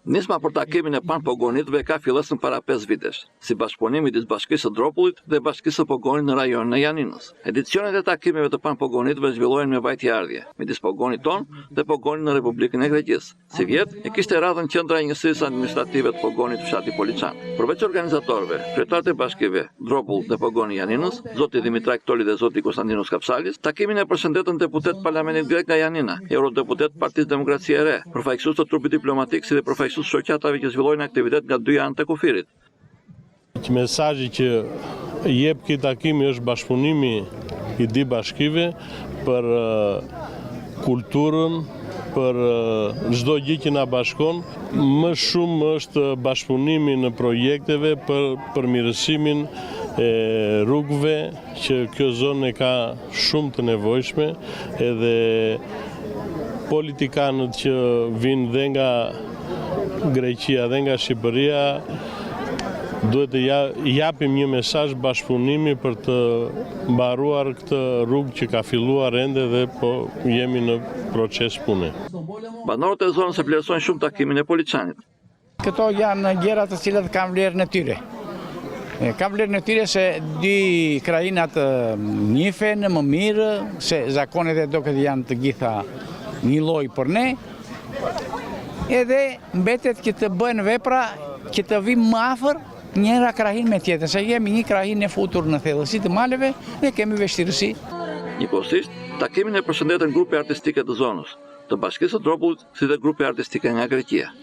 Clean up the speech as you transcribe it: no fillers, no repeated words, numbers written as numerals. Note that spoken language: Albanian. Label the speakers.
Speaker 1: Nisma për takimin e panpogonitëve ka fillesën para 5 vitesh, si bashkëpunim midis Bashkisë së Dropullit dhe Bashkisë së Pogonit në rajonin e Janinës. Edicionet e takimeve të panpogonitëve zhvillohen me vajtje-ardhje, midis Pogonit tonë dhe Pogonit në Republikën e Greqisë. Sivjet, e kishte radhën qendra e njësisë administrative të Pogonit fshati Poliçan. Përveç organizatorëve, kryetarët e bashkive, Dropull dhe Pogoni i Janinës, zoti Dhimitraq Toli dhe zoti Konstantinos Kapsalis, takimin e përshëndetën deputetë të Parlamentit grek nga Janina, eurodeputetë të Partisë Demokracia e Re, përfaqësues të trupit diplomatik si dhe përfaqësues të shoqatave që zhvillojnë aktivitet nga dyja anët e kufirit.
Speaker 2: Mesazhi që jep ky takimi është bashkëpunimi i dy bashkive për kulturën, për çdo gjë që na bashkon. Më shumë është bashkëpunimi në projekteve për përmirësimin e rrugëve që kjo zonë e ka shumë të nevojshme edhe politikanët që vijnë dhe nga Greqia dhe nga Shqipëria duhet të japim një mesazh bashkëpunimi për të mbaruar këtë rrugë që ka filluar ende dhe po jemi në proces pune.
Speaker 1: Banorët e zonës e vlerësojnë shumë takimin e Poliçanit.
Speaker 3: Këto janë gjëra të cilat kanë vlerën e tyre. Kanë vlerën e tyre se dy krahinat njifen më mirë, se zakonet e doket janë të gjitha një lloj për ne, edhe mbetet që të bëhen vepra që të vijmë më afër njëra krahinë me tjetrën, se jemi një krahinë e futur në thellësi të maleve dhe kemi vështirësi.
Speaker 1: Njëkohësisht, takimin e përshëndetën grupe artistike të zonës, të Bashkisë së Dropullit si dhe grupe artistike nga Greqia.